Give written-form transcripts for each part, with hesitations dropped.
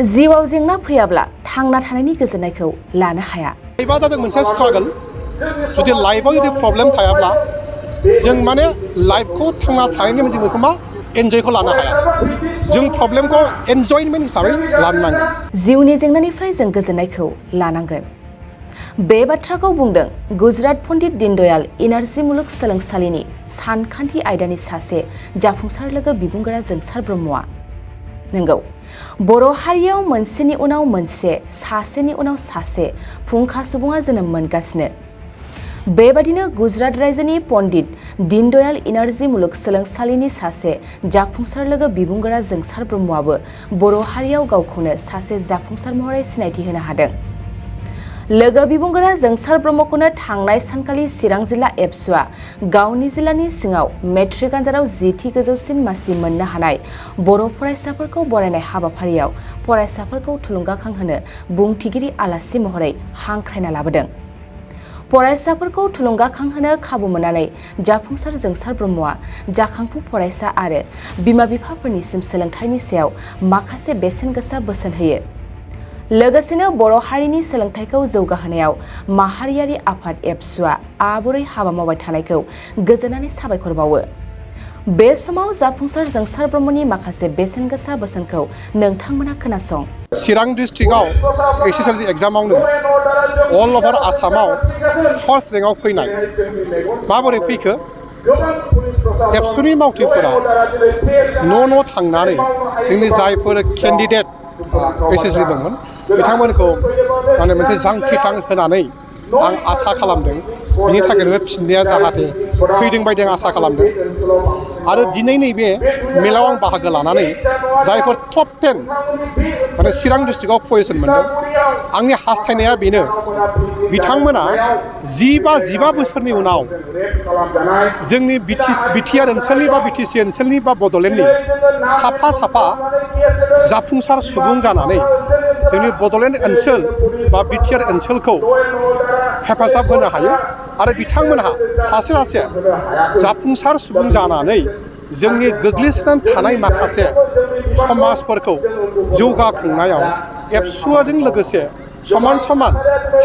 जिउआव जेंना फैयाब्ला थांना थानायनि गोजोननायखौ लानो हाया। लाइफआ जादों मोनसे स्ट्रागल। जुदि लाइफआव जुदि प्रब्लेम थायाब्ला जों माने लाइफखौ थांना थानायनि मोनसे बेखौ मा एन्जयखौ लानो हाया। जों प्रब्लेमखौ एन्जयमेन्ट हिसाबै लानो नांगोन। जिउनि जेंनानिफ्राय जों गोजोननायखौ लानांगोन। बे बाथ्राखौ बुंदों गुजरात पन्डित दीनदयाल इनार्जी मुलुग सोलोंसालिनि सानखान्थि आयदानि सासे जाफुंसार लोगो बिबुंगोरा जोंसार ब्रह्मआ। नंगौ, बर' हारियाव मोनसेनि उनाव मोनसे, सासेनि उनाव सासे फुंखा सुबुङा जोनोम मोनगासिनो। बेबादिनो गुजरात रायजोनि पन्डित दीनदयाल इनार्जी मुलुग सोलोंसालिनि सासे जाफुंसार लोगो बिबुंगोरा जोंसार ब्रह्मआबो बर' हारियाव गावखौनो सासे जाफुंसार महरै सिनायथि होनो हादों। लोगो बिबुंगोरा जोंसार ब्रह्मखौनो थांनाय सानखालि चिरां जिल्ला एबसुआ गावनि जिल्लानि सिङाव मेट्रिक आनजादाव 10थि गोजौसिन मासि मोननो हानाय बर' फरायसाफोरखौ बरायनाय हाबाफारियाव फरायसाफोरखौ थुलुंगाखांहोनो बुंथिगिरि आलासि महरै हांख्रायना लाबोदों। फरायसाफोरखौ थुलुंगाखांहोनो खाबु मोननानै जाफुंसार जोंसार ब्रह्मआ जाखांफु फरायसा आरो बिमा बिफाफोरनिसिम सोलोंथाइनि सायाव माखासे बेसेन गोसा बोसोन होयो। लोगोसेनो बर' हारिनि सोलोंथाइखौ जौगाहोनायाव माहारियारि आफाद एबसुआ आबुरै हाबा मावबाय थानायखौ गोजोननानै साबायखर बावो। बे समाव जाफुंसार जोंसार ब्रह्मनि माखासे बेसेन गोसा बोसोनखौ नोंथांमोना खोनासं। चिरां डिस्ट्रिक्टआव एसएसएलसि एग्जामावनो अल अभार आसामाव फार्स्ट रेंकआव फैनाय। माबोरै फैखो? एबसुनि मावथिफोरा न' थांनानै जोंनि जायफोर केन्डिडेट एसएसएलसि दंमोन बिथांमोनखौ माने मोनसे जांख्रिथां होनानै आं आसा खालामदों। बिनि थाखायनो फिननाया जाहाथे फैदों बायदि आं आसा खालामदों। आरो दिनै नैबे मेलाव आं बाहागो लानानै जायफोर टप 10 माने चिरां डिस्ट्रिक्टआव पजिसन मोनदों, आंनि हास्थायनाया बेनो बिथांमोना 10-15 बोसोरनि उनाव जोंनि बिटिआर ओनसोलनि बा बिटिसि ओनसोलनि बा बड'लेण्डनि साफा जाफुंसार सुबुं जानानै जोंनि बड'लेण्ड ओनसोल बा बिटिआर ओनसोलखौ हेफाजाब होनो हायो। आरो बिथांमोनहा सासे जाफुंसार सुबुं जानानै जोंनि गोग्लैसोनानै थानाय माखासे समाजफोरखौ जौगाखांनायाव एबसुजों लोगोसे समान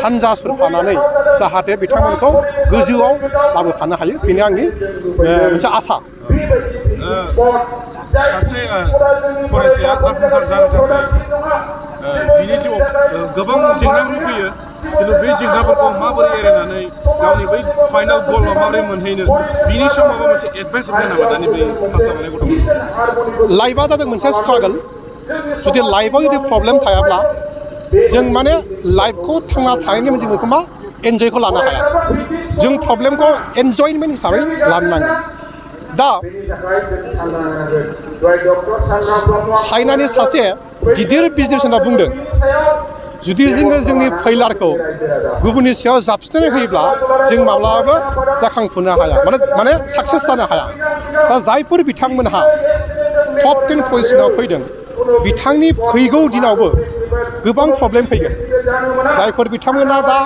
हानजा सुरफानानै जाहाथे बिथांमोनखौ गोजौआव लाबोफानो हायो। बेनो आंनि मोनसे आसा। सासे फरायसाया जाफुंसार जानो थाखाय बिनि जिउआव गोबां जेंनाफोर फैयो, खिन्थु बे जेंनाफोरखौ माबोरै एरायनानै गावनि बै फाइनाल गलआव माबोरै मोनहैनो बिनि सायाव माबा मोनसे एडभाइस होनो नामा दानि बै पास जानाय गथ'फोरखौ? लाइफआ जादों मोनसे स्ट्रागल। जुदि लाइफआव जुदि प्रब्लेम थायाब्ला जों माने लाइफखौ थांना थानायनि मोनसे बेखौ मा एन्जयखौ लानो हाया। जों प्रब्लेमखौ एन्जयमेन्ट हिसाबै लानो नांगोन। दा चाइनानि सासे गिदिर बिजनेसमेनआ बुंदों, जुदि जोङो जोंनि फैलारखौ गुबुननि सायाव जाबसिननानै होयोब्ला जों माब्लाबाबो जाखांफुनो हाया, माने साक्सेस जानो हाया। दा जायफोर बिथांमोनहा टप 10 पजिशनाव फैदों बिथांनि फैगौ दिनावबो गोबां प्रब्लेम फैगोन। जायफोर बिथांमोना दा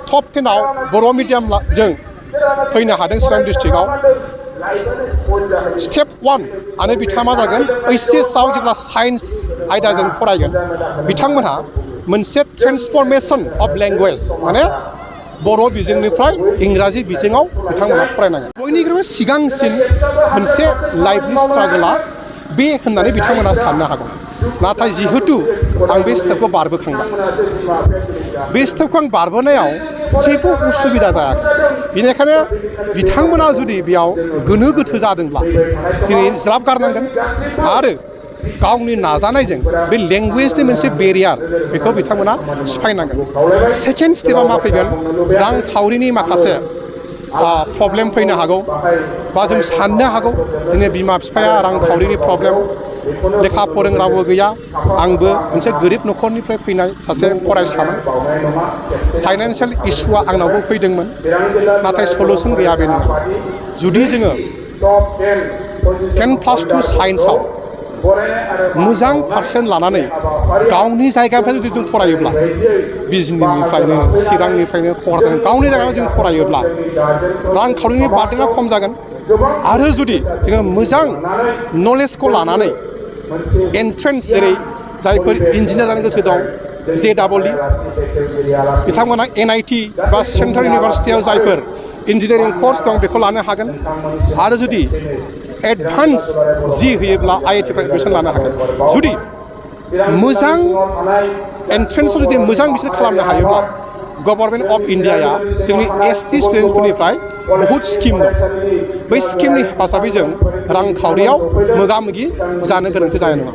टप 10आव बर' मिडियामजों फैनो हादों चिरां डिस्ट्रिक्टआव, स्टेप 1 आरो बिथाङा मा जागोन ओइचएसआव जेब्ला साइन्स आयदाजों फरायगोन बिथांमोनहा मोनसे ट्रेन्सफरमेसन अफ लेंगुवेज माने बर' बिजोंनिफ्राय इंराजि बिजोङाव बिथांमोनहा फरायनांगोन। बयनिख्रुइबो सिगांसिन मोनसे लाइफनि स्ट्रागोला बे होननानै बिथांमोना साननो हागौ। नाथाय जिहेतु आं बे स्टेपखौ बारबोखांबाय, बे स्टेपखौ आं बारबोनायाव जेबो उसुबिदा जायाखै। बेनिखायनो बिथांमोना जुदि बेयाव गोनो गोथो जादोंब्ला दिनै ज्राब गारनांगोन आरो गावनि नाजानायजों बे लेंगुवेजनि मोनसे बेरियार बेखौ बिथांमोना सिफायनांगोन। सेकेन्ड स्टेपआ मा फैगोन? रांखावरिनि माखासे प्रब्लेम फैनो हागौ बा जों साननो हागौ दिनै बिमा बिफाया रांखावरिनि प्रब्लेम, लेखा फोरोंग्राबो गैया। आंबो मोनसे गोरिब न'खरनिफ्राय फैनाय सासे फरायसामोन। फाइनान्सियेल इसुआ आंनावबो फैदोंमोन, नाथाय सलुसन गैया बे नङा। जुदि जोङो 10+2 साइन्सआव मोजां पारसेन्ट लानानै गावनि जायगानिफ्राय जुदि जों फरायोब्ला, बिजनिनिफ्रायनो चिरांनिफ्रायनो क'क्राझार गावनि जायगायाव जों फरायोब्ला रांखावरिनि बार्डेना खम जागोन। आरो जुदि जोङो मोजां नलेजखौ लानानै एन्ट्रेन्स जेरै जायफोर इन्जिनियार जानो गोसो दं JEE बिथांमोना NIT बा सेन्ट्रेल इउनिभार्सिटियाव जायफोर इन्जिनियारिं कर्स दं बेखौ लानो हागोन आरो जुदि एडभान्स जि होयोब्ला IIT फ्राव एडमिसन लानो हागोन जुदि मोजां एन्ट्रेन्सआव जुदि मोजां बिसोर खालामनो हायोब्ला गभर्नमेन्ट अफ इन्डियाया जोंनि ST स्टुडेन्टसफोरनिफ्राय बहुद स्किम दं बै स्किमनि हेफाजाबै जों रांखावरियाव मोगा मोगि जानो गोनांथि जानाय नङा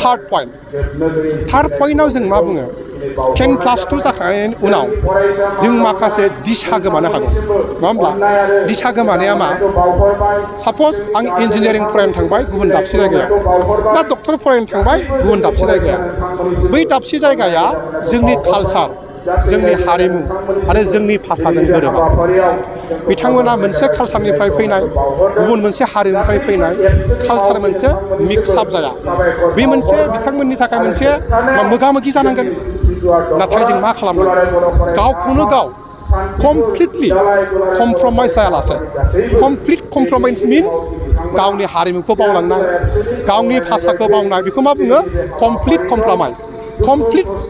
थार्ड पइन्टआव जों मा बुङो 10+2 जाखांनायनि उनाव जों माखासे दिशा गोमानो हागौ नङा होमब्ला दिशा गोमानाया मा साप'ज आं इन्जिनियारिं फरायनो थांबाय गुबुन दाबसे जायगायाव बा डक्टर फरायनो थांबाय गुबुन दाबसे जायगायाव बै दाबसे जायगाया जोंनि कालचार जोंनि हारिमु आरो जोंनि भाषाजों गोरोबा बिथांमोना मोनसे कालचारनिफ्राय फैनाय गुबुन मोनसे हारिमुनिफ्राय फैनाय कालचार मोनसे मिक्सआप जाया बे मोनसे बिथांमोननि थाखाय मोनसे मोगा मोगि जानांगोन नाथाय जों मा खालामनांगोन गावखौनो गाव कमप्लिटलि कमप्रमाइज जायालासे कमप्लिट कमप्रमाइज मिन्स गावनि हारिमुखौ बावलांनाय गावनि भाषाखौ बावनाय बेखौ मा बुङो कमप्लिट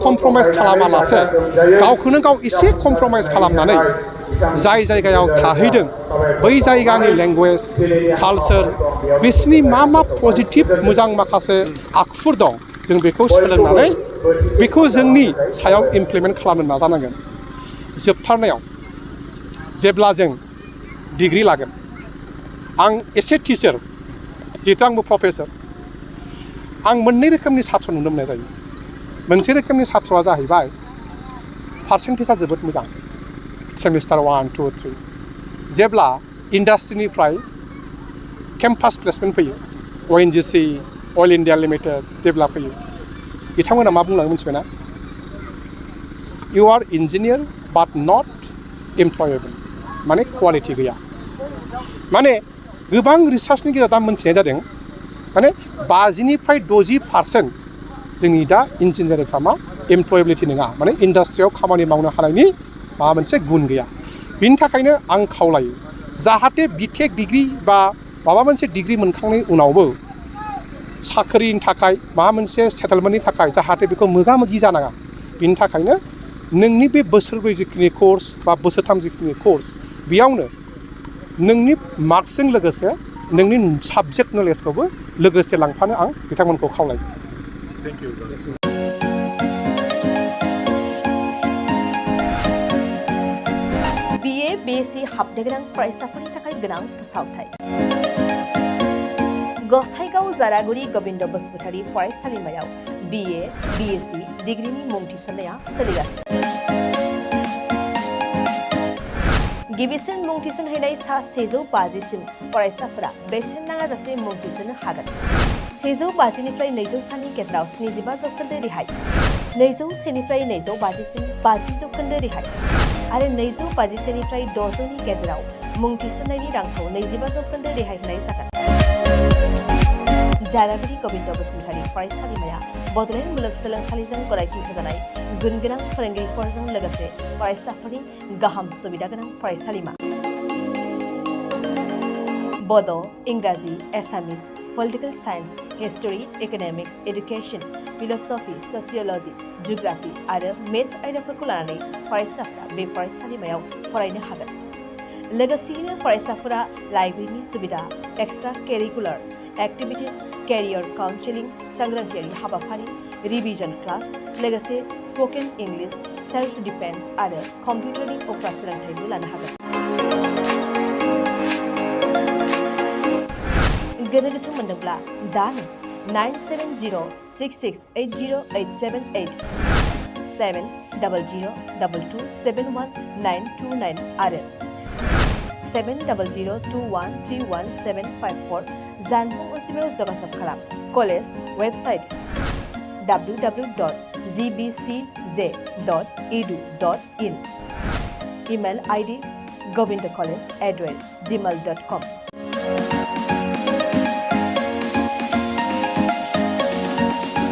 कमप्रमाइज खालामालासे गावखौनो गाव एसे कमप्रमाइज खालामनानै जाय जायगायाव थाहैदों बै जायगानि लेंगुवेज कालचार बिसोरनि मा पजिटिभ मोजां माखासे आखुफोर दं जों बेखौ सोलोंनानै बेखौ जोंनि सायाव इमप्लिमेन्ट खालामनो नाजानांगोन जोबथारनायाव जेब्ला जों डिग्री लागोन आं एसे टिचार जिहेतु आंबो प्रफेसर आं मोननै रोखोमनि सात्र नुनो मोननाय जायो मोनसे रोखोमनि सात्रआ जाहैबाय पार्सेन्टेजआ जोबोद मोजां सेमिस्टार 1, 2, 3 जेब्ला इन्डास्ट्रिनिफ्राय केम्पास प्लेसमेन्ट फैयो ONGC अइल इन्डिया लिमिटेड जेब्ला फैयो बिथांमोना मा बुंलाङो मिथिबायना इउ आर इन्जिनियार बाट नट एमप्लयेबल माने क्वालिटि गैया माने गोबां रिसार्चनि गेजेराव दा मोनथिनाय जादों माने 50निफ्राय 60% जोंनि दा इन्जिनियारफ्रा मा एमप्लयेबिलिटि नङा माने इन्डास्ट्रियाव खामानि मावनो हानायनि माबा मोनसे गुन गैया बिनि थाखायनो आं खावलायो जाहाथे बिटेक डिग्री बा माबा मोनसे डिग्री मोनखांनायनि उनावबो साख्रिनि थाखाय माबा मोनसे सेटेलमेन्टनि थाखाय जाहाथे बेखौ मोगा मोगि जानाङा बिनि थाखायनो नोंनि बे बोसोरब्रै जिखिनि कोर्स बा बोसोरथाम जिखिनि कोर्स बेयावनो नोंनि मार्क्सजों लोगोसे नोंनि साबजेक्ट नलेजखौबो लोगोसे लांफानो आं बिथांमोनखौ खावलायो थेंक इउ BA BSc हाबनो गोनां फरायसाफोरनि थाखाय गोनां फोसावथाय गसाइगाव जारागुरि गोविन्द बसुमतारी फरायसालिमायाव BA BSc डिग्रीनि मुं थिसननाया सोलिगासिनो गिबिसिन मुं थिसनहैनाय सा 150सिम फरायसाफोरा बेसेन नाङाजासे मुं थिसननो हागोन 150निफ्राय 200 सानि गेजेराव 75% रेहाय 201निफ्राय 250सिम 50% रेहाय आरो 251निफ्राय 600नि गेजेराव मुं थिसननायनि रांखौ 25% रेहाय होनाय जागोन जारागुरि गोविन्द बसुमतारी फरायसालिमाया बड'लेण्ड मुलुगसोलोंसालिजों गनायथि होजानाय गुनगोनां फोरोंगिरिफोरजों लोगोसे फरायसाफोरनि गाहाम सुबिदा गोनां फरायसालिमा बड', इंराजि, Assamese, political science, history, economics, education, philosophy, sociology, geography आरो मेथ्स आयदाफोरखौ लानानै फरायसाफोरा बे फरायसालिमायाव फरायनो हागोन लोगोसेयैनो फरायसाफोरा लाइब्रेरिनि सुबिदा extra curricular activities career counselling सांग्रांथियारि हाबाफारि रिविजन क्लास लोगोसे स्पोकन इंग्लिश सेल्फ डिफेन्स आरो कम्पिउटारनि उफ्रा सोलोंथायबो लानो हागोन गोनो गोथो मोनदोंब्ला दानो 9706680878 7002271 आरो 7002131754 जानबुं अनजिमायाव जगाजग खालाम college website www.gbcj.edu.in email ID govindacollege@gmail.com